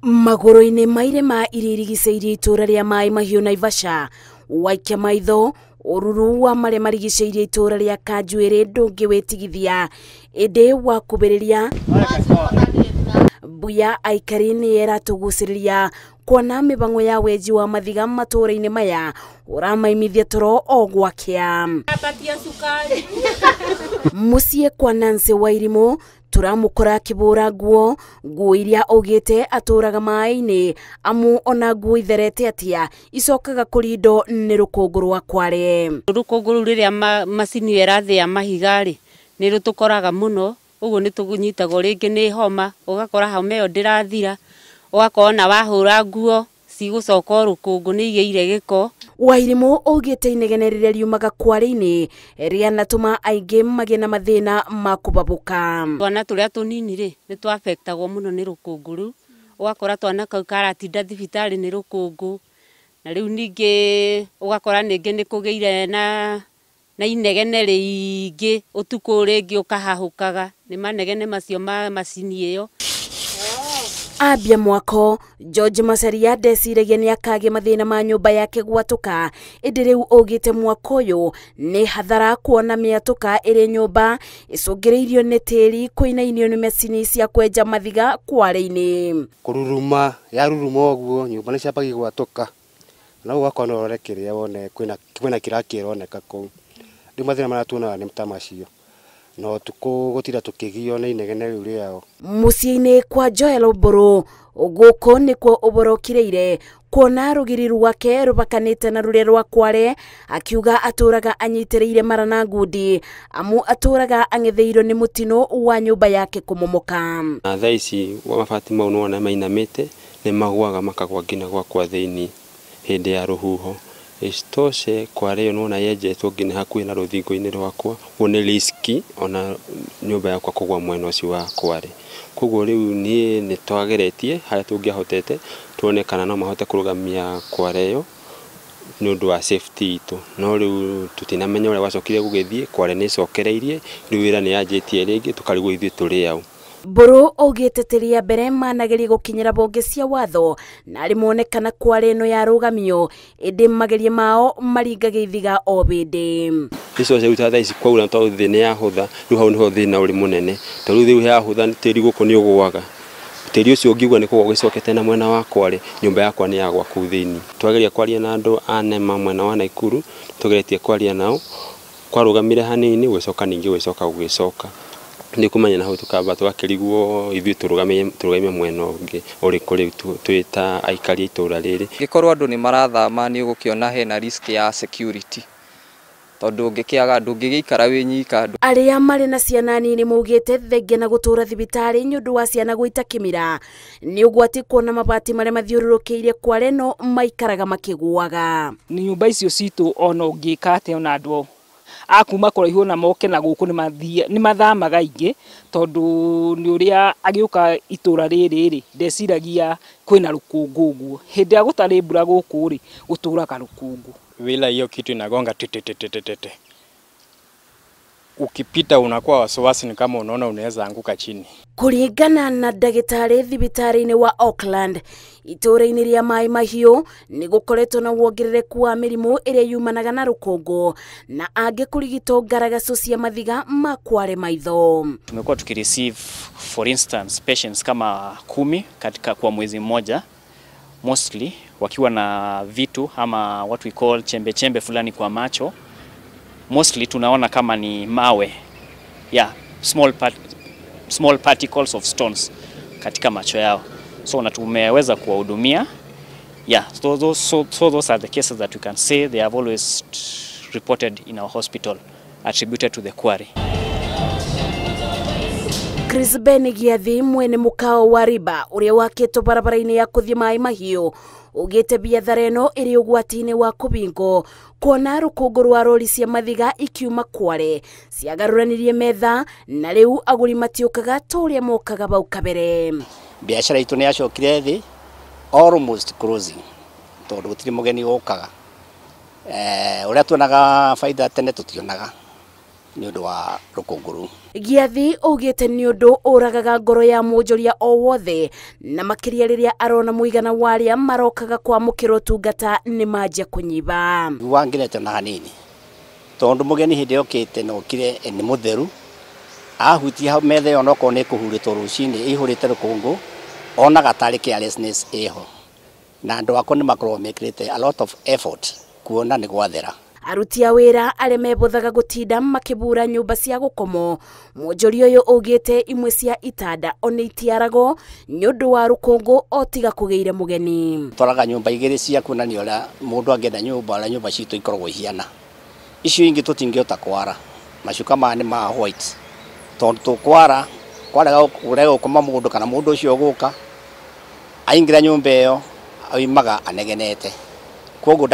Magũrũ-inĩ ma irĩma iria irigicĩirie itũũra rĩa Maĩ Mahiũ Naivasha, waikia maitho ũruru wa marĩa marigicĩirie itũũra rĩa Kanjuĩrĩ ndũngĩwĩtigithia, ĩndĩ wakubĩrĩria mbuya aikari nĩ ĩratũgucĩrĩria kuona mĩbango ya wenji wa mathiga matũũra-inĩ maya ũramaimithia toro o gwakĩa. Mũciĩ kwa Nancy Wairimũ turamukora akĩbũra nguo, nguo iria augĩte atũraga maĩ-inĩ amu ona nguo itherete atĩa icokaga kũrindwo nĩ rũkũngũ rwa kware. Rũkũngũ rũu rĩrĩa macini ĩyo ĩrathĩa mahiga rĩ, nĩ rũtũkoraga mũno, ũguo nĩ tũnyitagwo rĩngĩ nĩ homa, ũgakora homa ĩyo ndĩrathira, ũgakora ona wahũra nguo cigũcoka o rũkũngũ nĩ igĩire gĩko. Wairimũ augĩte inegene rĩrĩa riumaga kware-inĩ rĩanatũma aingĩ magĩe na mathĩna ma kũbabũka. Twana tũrĩa tũnini rĩ, nĩ twaffectagwo mũno nĩ rũkũngũ rũu, ũgakora twana kau karatinda thibitarĩ nĩ rũkũngũ, na rĩu ningĩ ũgakora ningĩ nĩ kũgĩire na inegene rĩingĩ ũtukũ rĩngĩ ũkahahũkaga nĩ manegene macio ma macini ĩyo. Ambia mwako George Macharia ndeciragia nĩ akagĩa mathĩna ma nyũmba yake gwatũka, ĩndĩ rĩu augĩte mwako ũyũ nĩ hathara kuona mĩatũka ĩrĩ nyũmba ĩcũngĩrĩirio nĩ tĩri kũinainio nĩ macini cia kwenja mathiga kware-inĩ. Kũruruma yaruruma ũguo nyũmba nĩ ciambagia gwatũka, na ũguo no ũrore kĩrĩa wone kwĩna kĩrĩa kĩroneka kũu. Rĩu mathĩna marĩa tuonaga nĩ ta macio, na ũtukũ gũtinda tũkĩgio nĩ inegene rĩu rĩao. Mũciĩ-inĩ kwa Joel Mbũrũ gũkũ nĩkuo ũborokĩrĩire kuona rũgiri rwake rũbakanĩte na rũrĩa rwa kware, akiuga atũraga anyitĩrĩire mara na ngundi amu atũraga ang'etheirwo nĩ mũtino wa nyũmba yake kũmomoka. Na thaa ici mabati mau nĩwona mainamĩte nĩ magũaga makagwa nginya gwakwa thĩinĩ hĩndĩ ya rũhuho. Isitoshe kware ĩyo nĩwona yenjetwo nginya hakuhĩ na rũthingo-inĩ rwakwa, ũguo nĩ risk ona nyũmba yakwa kũgwa mwena ũcio wa kware. Koguo rĩu niĩ nĩ twageretie harĩa tũngĩahotete tuone kana no mahote kũrũgamia kware ĩyo nĩ ũndũ wa safety itũ, no rĩu tũtinamenya ũrĩa gwacokire gũgĩthiĩ. Kware nĩ ĩcokereirie rĩu wĩra nĩ yanjĩtie rĩngĩ, tũkarigwo ithuĩ tũrĩ aũ. Mbũrũ augĩte ti rĩa mbere manageria gũkinyĩra mbunge cia watho na arĩ monekana kware ĩno yarũgamio, ĩndĩ mageria mao maringaga ithiga o bĩndĩ. Icio cia thaa ici kwaura tondũ thĩ nĩ yahũtha, rĩu hau nĩho thĩna ũrĩ mũnene, tondũ rĩu thĩ yahũtha tĩri gũkũ nĩ ũgũaga, tĩri ũcio ũngĩigua nĩ kũgwa ũgĩcokete na mwena wa kware, nyũmba yakwa nĩ yagwa kũu thĩinĩ. Twageria kwaria na andũ a NEMA mwena wa Naikuru, tũgeretie kwaria nao, kwarũgamire hanini gũgĩcoka ningĩ gũgĩcoka gũgĩcoka nĩ kũmenya na hau tũkamba twakĩrigwo ithuĩ tũrũgame mwena ũngĩ ũrĩkũ rĩu twĩ ta aikari a itũũra rĩrĩ. Angĩkorwo andũ nĩ marathama nĩ ũgũkĩona hena risk ya security, tondũ ũngĩkĩaga ndũngĩgĩikara wĩ nyika. Arĩa marĩ na ciana nini maugĩte thengia na gũtũra thibitarĩ nĩ ũndũ wa ciana gũita kĩmira nĩ ũgwati kuona mabati marĩa mathiũrũrũkĩirie kware no maikaraga makĩgũaga. Nyũmba icio citũ ona ũngĩka atĩa ona andũ akuma kũraihu na moke na gũkũ nĩ mathamaga aingĩ, tondũ nĩ ũrĩa agĩũka itũũra rĩrĩ rĩ ndeciragia kwĩna rũkũngũ ũguo. Hĩndĩ ĩrĩa gũtarĩ mbura gũkũ rĩ gũtũraga rũkũngũ. Vila hiyo kitu inagonga tete. Ukipita unakuwa wasiwasi, ni kama unaona unaweza anguka chini. Kuringana na ndagĩtarĩ thibitarĩ-inĩ wa Auckland itũũra-inĩ rĩa Maĩ Mahiũ nĩ gũkoretwo na wongerereku wa mĩrimũ ĩrĩa yumanaga na rũkũngũ na angĩ kũrigitwo ngaragacu cia mathiga ma kware maitho. Tumekuwa tukireceive for instance patients kama 10 katika kwa mwezi mmoja, mostly wakiwa na vitu ama what we call chembe chembe fulani kwa macho. Mostly tunaona kama ni mawe, yeah, small particles of stones katika macho yao. So na tumeweza kuwahudumia. Yeah, so those are the cases that we can say they have always reported in our hospital attributed to the quarry. Chris Ben Giathi mwene mukao wa riba uria wakĩtwo barabara-inĩ ya kũthiĩ Maĩ Mahiũ ugĩte biathara ĩno ĩrĩ ũgwati-inĩ wa kũbingwo kuona rũkũngũ rwa rori cia mathiga ikiuma kware ciagarũranirie metha na rĩu agũri matiũkaga ta ũrĩa mokaga bau kabere. Biacara itũ nĩ yacokire thĩ almost closing tondũ gũtirĩ mũgeni ũkaga. Ũrĩa tuonaga baida tene tũtionaga. nĩ ũndũ wa rũkũngũ rũu. Gĩathi augĩte nĩ ũndũ ũragaga ngoro ya mwonjoria o wothe na makĩria rĩrĩa arona mũigana wa arĩa marokaga kwamũkĩra ũtungata nĩ manjia kũnyiba. Wangenete na hanini tondũ mũgeni hĩndĩ okĩte na okire nĩ mũtheru ahutia metha ĩyo onokorwo nĩ ĩkũhurĩtwo rũcinĩ ĩihũrĩte rũkũngũ onaga tarĩ carelessness ĩho na andũ akwa nĩ makoragwo mekĩrĩte a lot of effort kuona nĩ gwathera. Aruti a wĩra arĩa mebũthaga gũtinda makĩbura nyũmba cia gũkomwo, mwonjoria ũyũ augĩte imwe cia itanda ona itiaragwo nĩ ũndũ wa rũkũngũ o tiga kũgĩire mũgeni. Twaraga nyũmba igĩrĩ cia kuonania ũrĩa mũndũ angĩenda nyũmba ũrĩa nyũmba citũ ikoragwo ihiana. Icio ingĩ tũtingĩhota kwara, macuka maya nĩ ma white tondũ tũkwara kwarega gũkoma mũndũ kana mũndũ ũcio ũgũka aingĩra nyũmba ĩyo oimaga anegenete. Koguo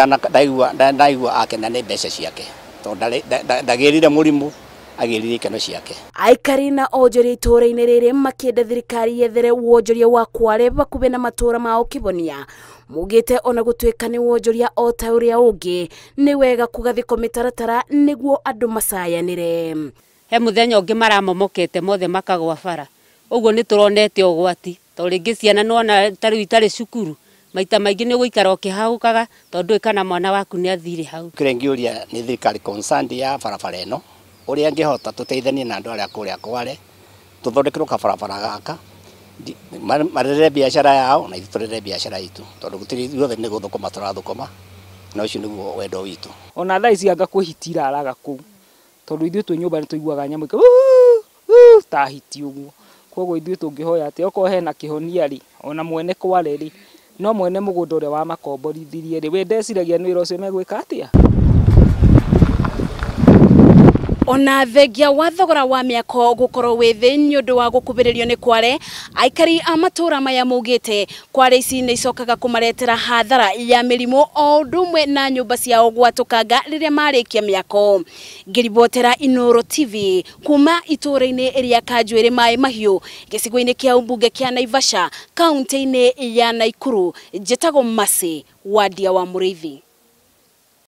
ndaigua akena nĩ mbeca ciake tondũ ndagĩrire mũrimũ agĩrire ikeno ciake. Aikari na onjoria itũũra-inĩ rĩrĩ makĩenda thirikari yethere wonjoria wa Kware bakuhĩ na matũũra mao kĩbonia. Mugĩte ona gũtuĩka nĩ wonjoria o ta ũrĩa ũngĩ nĩ wega kũgathĩkwo mĩtaratara nĩguo andũ macayanĩre. He mũthenya ũngĩ maramomokete mothe makagwa bara ũguo nĩ tũronete ũgwati tondũ rĩngĩ ciana nĩwona ta rĩu itarĩ cukuru maita maingĩ nĩ ũgũikara ũkĩhahũkaga tondũ ndũĩ kana mwana waku nĩ athire hau. Kĩrĩa ingĩũria nĩ thirikari concerned ya barabara ĩno ũrĩa angĩhota tũteithanie na andũ arĩa kũrĩa Kware tũthondekerwo kabarabara gaka marere biacara yao na ithuĩ tũrere biacara itũ tondũ gũtirĩ ithuothe nĩ gũthũkũma tũrathũkũma na ũcio nĩguo wendo witũ. Ona thaa ici anga kwĩ hiti iraraga kũu tondũ ithuĩ twĩ nyũmba nĩ tũiguaga nyamũ ta hiti ũguo. Koguo ithuĩ tũngĩhoya atĩ okorwo hena kĩhonia rĩ ona mwene Kware rĩ no mwene mũgũnda ũrĩa wamakomborithirie rĩ we ndeciragia nĩ wĩra ũcio megwĩka atĩa. Ona thengia wa thogora wa mĩako gũkorwo wĩ thĩ nĩ ũndũ wa gũkuhĩrĩrio nĩ Kware, aikari a matũũra maya maugĩte Kware ici nĩ icokaga kũmaretera hathara ya mĩrimũ o ũndũ ũmwe na nyũmba ciao gwatũkanga rĩrĩa marĩkia mĩako. Ngĩribotera Inooro TV kuma itũũra-inĩ rĩa Kanjuĩrĩ Maĩ Mahiũ gĩcigo-inĩ kĩa ũmbunge kĩa Naivasha kaunti-inĩ ya Nakuru, njĩtagwo Mercy Wandia wa Mũrĩithi.